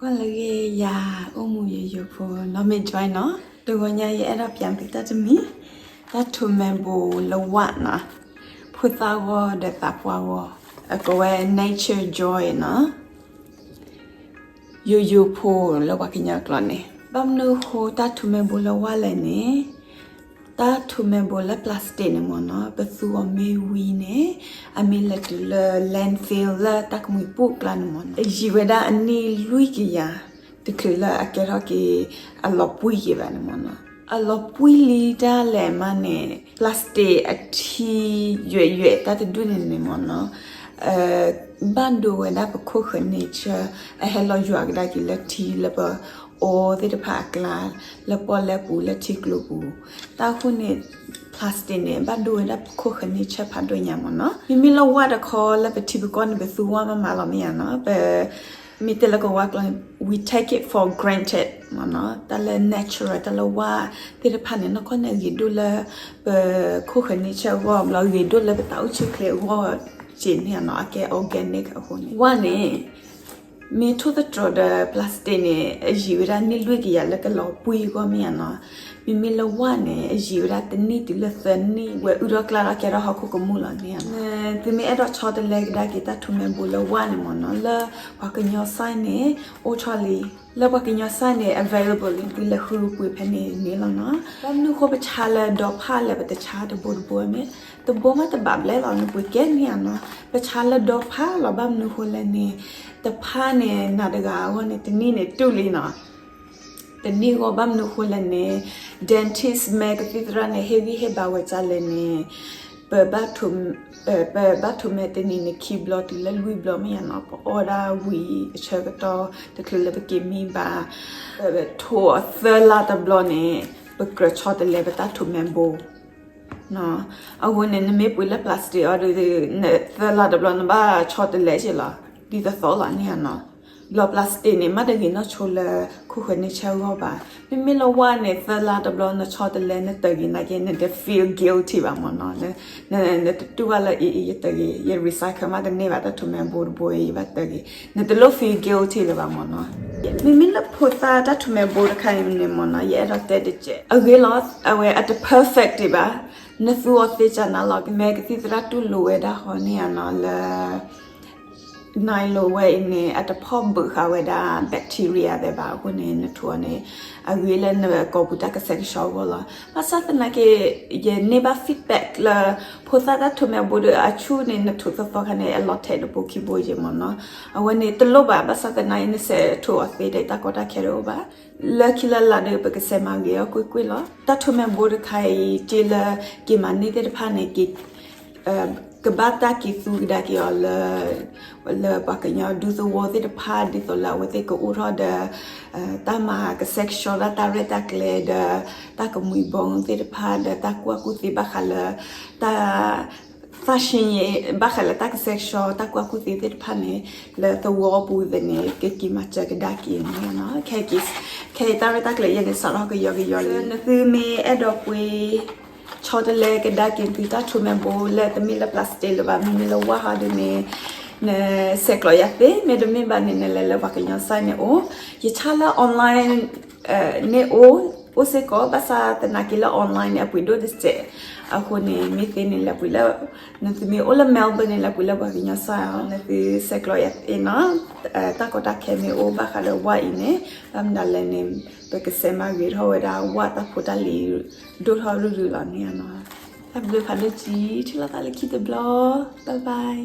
ဂီၤလၢအဂ့ၤ ယၤအိၣ်မူယိယိဖိ နီၢ်မ့ၢ် Joy နီၤ. တဂီၤညါယအဲၣ်ဒိးပျးသုတၢ်တမံၤ, တၢ်ထူးမဲဘိလၢဝၣ်နီၤ, ဖိသၣ်ဂီၢ်ဒီးသးပှၢ်ဂီၢ်, အကိးဝဲ nature joy နီၤ. ယိယိဖိလၢပှၤကညီကျိာ်န့ၣ်, ဘၣ်မနုၤဃိတၢ်ထူးမဲဘိလၢဝၣ်လဲၣ်န့ၣ်, တၢ်ထူးမဲဘိလၢ plastic န့ၣ်မ့ၢ်နီၤ, ပသူအီၤမ့ၢ်ဝံၤန့ၣ်, အမ့ၢ်လဲၤတုၤလၢ landfill လၢတၢ်ကမှံၤပူၣ်ကျါန့ၣ်မ့ၢ်နီၤ, အယံာ်ဝဲဒၣ်အနံၣ်လွံၢ်ကယၤ, တချုးလၢအကဲထီၣ်က့ၤ အလီၤပှံၢ်က့ၤဘၣ်န့ၣ်မ့ၢ်နီၤ. အလီၤပှံၢ်လံတၢ်လဲၣ်မးန့ၣ်, plastic အထံယွဲၣ်ယွဲၣ်တၢ်တဒူၣ်န့ၣ်န့ၣ်မ့ၢ်နီၤ, ဘၣ်ဒိဝဲဒၣ်ပခိၣ်ဃၢၤ nature, အဟဲလီၤယွၤကဒါက့ၤလၢထံလၢပအိၣ်သ့ၣ်တဖၣ်အကျါ, လၢပီၣ်လဲၣ်ပူၤလၢထံကျိပူၤ, တၢ်ဃိန့ၣ် plastic န့ၣ် ဘၣ်ဒိဝဲဒၣ်ပခိၣ်ဃၢၤ nature ဖးဒိၣ်ညါမ့ၢ်နီၤ. မ့မ့ၢ်လၢဝၣ်တခီလၢပထံပကီၢ်န့ၣ် ပသူဝၣ်မးမးလီၤမ့ၢ်ဧါနီၤ, ပ မ့ၢ်တဲလၢကဝါကျိာ်န့ၣ် we take it for granted မ့ၢ်နီၤ, တၢ်လၢ natural တၢ်လၢဝၣ်သ့ၣ်တဖၣ်န့ၣ် နီၢ်ကီၢ်န့ၣ်ဂ့ၤဒိၣ်လၢ ပခိၣ်ဃၢၤ nature အဂီၢ်, ဘျီဂ့ၤဒိၣ်လၢပတၢ်အိၣ်ဆူၣ်ချ့အဂီၢ်က့န့ၣ်နီၤ, အကဲ organic အဃိန့ၣ်, ဝၣ်န့ၣ် မ့ၢ်ထိၣ်သတြီၤဒီး plastic န့ၣ် အယံာ်ဝဲဒၣ်နံၣ်လွံၢ်ကယၤလၢကလီၤပှံၢ်အဂီၢ်မ့ၢ်ဧါနီၤ. မ့မ့ၢ်လၢဝၣ်န့ၣ် အယံာ်ဝဲဒၣ်တနံၣ်တုၤလၢသၢနံၣ် ဝဲအုၣ်ထီၣ်ကျါဒီးကဲထီၣ်ဟီၣ်ခိၣ်ကမူၣ်လီၤန့ၣ်ဧါနီၤ. သုမ့ၢ်အဲၣ်ဒိးဆီတလဲကဒါက့ၤတၢ်ထူးမဲဘိလၢဝၣ်န့ၣ်မ့ၢ်နီၤ, လၢပှၤကညီ site န့ၣ် အိၣ်ထီၣ်လံ, လၢပှၤကညီ site န့ၣ် available လံ, သုလဲၤဃုပှ့ၤဖဲန့ၣ်န့ၣ်လီၤနီၤ. ဘၣ်မနုၤဃိပဆါလၢဒီဖးလဲၣ် ပတဆါတဘိတဘိမ့ၢ်, တဘိမးတဘၣ်ဘျဲၣ်လီၤ, နပှ့ၤကဲန့ၣ်ဧါနီၤ. ပဆါလၢဒီဖးလီၤ, ဘၣ်မနုၤဃိလဲၣ်န့ၣ်, တဖးန့ၣ် နၤတဂၤအဂီၢ်န့ၣ် တနံၣ်န့ၣ်တူၢ်လံနီၤ. တနံၣ်အဂီၢ် ဘၣ်မနုၤဃိလဲၣ်န့ၣ်, dentist မဲကသံၣ်သရၣ်န့ၣ် ဟ့ၣ်ဂံၢ်ဟ့ၣ်ဘါဝဲဒ်လဲၣ်န့ၣ်, ပဘၣ်ထူး, ပဘၣ်ထူးမဲတနံၤန့ၣ် ခံဘျီတုၤလၢလွံၢ်ဘျီမ့ၢ်ဧါနီၤ, ပအီၣ်ဒၣ်ဝံၤအဆၢကတီၢ် တချုးလၢပက့ၤမံဘၣ်, ထူးအီၤသၢလါတဘျီန့ၣ် ပကြၢးဆီတလဲပတၢ်ထူးမဲဘိ အဃိန့ၣ် နမ့ၢ်ပှ့ၤလၢ plastic အီၤဒီး နသၢလါတဘျီ နဘၣ်ဆီတလဲက့ၤလီၤ, ဒ်သိးသိးလီၤန့ၣ်ဧါနီၤ. ဘျီ plastic န့ၣ် မ့ၢ်တဂ့ၤနီၢ်ဆိလၢခိၣ်ဃၢၤ nature အဂီၢ်ဘၣ်. မ့မ့ၢ်လၢဝၣ်န့ၣ် သၢလါတဘျီ နဆီတလဲ နတၢၢ်က့ၤနာ်က့ နတ feel guilty ဘၣ်မ့ၢ်နီၤ. နတတူၢ်ဘၣ်လၢ အံၤ ယတၢၢ်က့ၤ ယ recycle မးတန့ၢ်ဘၣ် တၢ်ထူးမဲဘိတဘိအံၤ ယဘၣ်တၢၢ်က့ၤ, နတလိၣ် feel guilty လၢၤဘၣ်မ့ၢ်နီၤ. မ့မ့ၢ်လၢဖိသၣ်တၢ်ထူးမဲဘိတခါအံၤန့ၣ်မ့ၢ်နီၤ ယအဲၣ်ဒိးတဲတစဲး အဂ့ၤလီၤ. အဝဲအတ perfect ဒံးဘၣ်, နသူအီၤသ့ကၢ်နၤလီၤ. မဲကသံၣ်သရၣ်တူၢ်လိာ်ဝဲဒၣ်ဃီန့ၣ်ဧါနီၤ လၢ nylon ဝဲအံၤန့ၣ် အတဖီၣ်ဘုးဃာ်ဝဲဒၣ် bacteria သ့ၣ်ဘၣ်အဃိန့ၣ် နထူးအီၤန့ၣ် အဂ့ၤလၢနကိာ်ပူၤတၢ်ကဆှဲကဆှီအဂီၢ်လီၤ. ဘၣ်ဆၣ်သနာ်က့ ယန့ၢ်ဘၣ် feedback လၢ ဖိသၣ်တၢ်ထူးမဲဘိဒီးအဆူၣ်န့ၣ် နထူးသီသီခါန့ၣ် အလီၤထဲးတဘိခံဘိယဲၢ်မ့ၢ်နီၤ. အဝဲန့ၣ်တလိၣ်ဘၣ် ဘၣ်ဆၣ်သနာ်က့ နဆဲးထူးအီၤသ့ဒီး တၢ်ကီတၢ်ခဲတအိၣ်ဘၣ်. လၢခံလၢ်လၢ်ဒီး ပကဆဲးမၤဂ့ၤအီၤကွ့ၢ်ကွ့ၢ်လီၤ. တၢ်ထူးမဲဘိတခါအံၤ က့လၢက့ၤမၤန့ၢ်သ့ၣ်တဖၣ်န့ၣ် က့ၤ ကဘၣ်တၢ်က့ၤသူကဒါက့ၤအီၤလၢ လၢပှၤကညီဒူသဝီသ့ၣ်တဖၣ် ဒ်သိးလၢအဝဲသ့ၣ်ကအိၣ်ထီၣ်ဒီး တၢ်မၤကဆှဲကဆှီဒၣ်တၢ်ရဲၣ်တၢ်ကျဲၤဒီး တၢ်ကမှံဘီသ့ၣ်တဖၣ်ဒီး တၢ်ကူၣ်ဘၣ်ကူၣ်သ့ဘၣ်ဃးလၢ တၢ် သးဆံယ့ ဘၣ်ဃးလၢတၢ်ကဆှဲကဆှီ တၢ်ကူၣ်ဘၣ်ကူၣ်သ့သ့ၣ်တဖၣ်န့ၣ် လၢသဝီပူၤသ့ၣ်န့ၣ် ကက့ၤမၤစၢၤကဒါက့ၤန့ၣ်လီၤ. ခဲအံၤတၢ်ရဲၣ်တၢ်ကျဲၤယဲန့ၣ် စးထီၣ်ကယီကယီလံ. နသုမ့ၢ်အဲၣ်ဒိးပှ့ၤ ဆီတလဲကဒါက့ၤသုတၢ်ထူးမဲဘိလၢတမ့ၢ်လၢ plastic လၢၤဘၣ် မ့မ့ၢ်လၢဝၣ်ဟီဒ်န့ၣ် နဆဲးကျိးယၤသ့, မ့တမ့ၢ်ဘၣ်န့ၣ် နလဲၤလၢပှၤကညီ site န့ၣ်အိၣ်, ယဆါလၢ online န့ၣ်အိၣ်, အိၣ်စ့ၢ်ကီး, ဘၣ်ဆၣ်သနာ်က့လၢ online န့ၣ် အပှ့ၤဒိၣ်တစဲး, အဃိန့ၣ် မ့ၢ်သ့န့ၣ် လဲၤပှ့ၤလၢ နသုမ့ၢ်အိၣ်လၢ Melbourne န့ၣ် လဲၤပှ့ၤလၢပှၤကညီ site အီၤ, နသုဆဲးကျိးယၤသ့နီၤ, တၢ်ကီတၢ်ခဲမ့ၢ်အိၣ်ဘၣ်ဃးဒီးဝၣ်အံၤန့ၣ်, ဘၣ်မနုၤလဲၣ်န့ၣ် ပကဆဲးမၤဂ့ၤထီၣ်ဝဲဒၣ်ဝၣ်တၢ်ဖိတၢ်လံၤ ဒိၣ်ထီၣ်ရုၢ်ရုၢ်လီၤန့ၣ်နီၤ. တၢ်ဘျုးဖးဒိၣ်ကံ, ထံၣ်လိာ်သးလၢခံတဘျီ, bye bye.